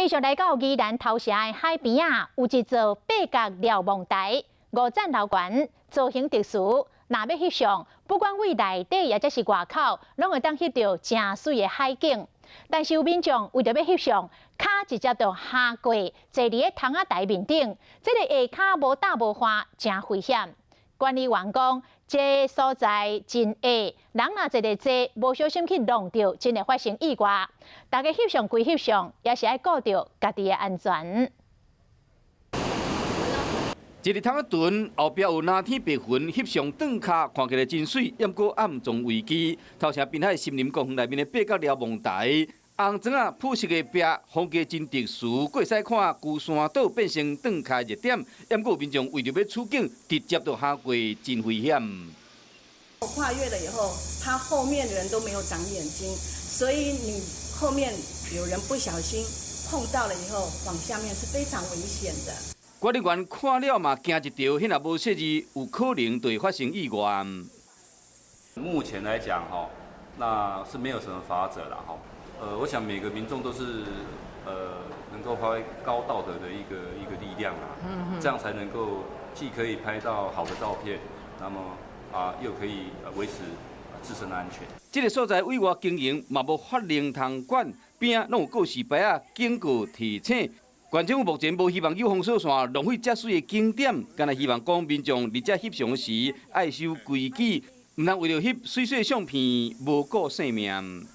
繼續來到宜蘭頭城的海邊仔，有一座八角瞭望台，五層樓懸，造型特殊。若欲翕相，不管佇內底抑或是外口，攏會當翕著誠媠的海景。但是有民眾為著欲翕相，跤直接就跨過，坐佇咧窗仔台面頂，這个下跤無罩無岸，誠危險。管理員講，這个所在真狹，人若坐咧濟，無小心去挵著，真會發生意外。大家翕相歸翕相，也是愛顧著家己的安全。一个窗仔墩後壁有藍天白雲，翕相轉跤，看起來真媠，毋過暗藏危機。頭城濱海森林公園內面的八角瞭望台，紅磚仔鋪設的壁，風格真特殊，閣會使看龜山島變成轉跤熱點。毋過民眾為著欲取景，直接就跨過，真危險。跨越了以後，他後面的人都沒有長眼睛，所以你後面有人不小心碰到了以後，往下面是非常危險的。管理員看了嘛驚一跳，彼若無細膩，有可能就會發生意外。目前來講，哈，那是沒有什麼罰則啦，哈。我想每個民眾都是，能夠發揮高道德的一個力量啊，這樣才能夠既可以拍到好的照片，那麼啊又可以維持自身的安全。這个所在委外經營，嘛無法令通管，邊仔攏有告示牌仔警告提醒。縣政府目前無希望有封鎖線浪費遮媠的景點，干焦希望講民眾佇遮翕相時愛守規矩，毋通為著翕媠媠相片無顧性命。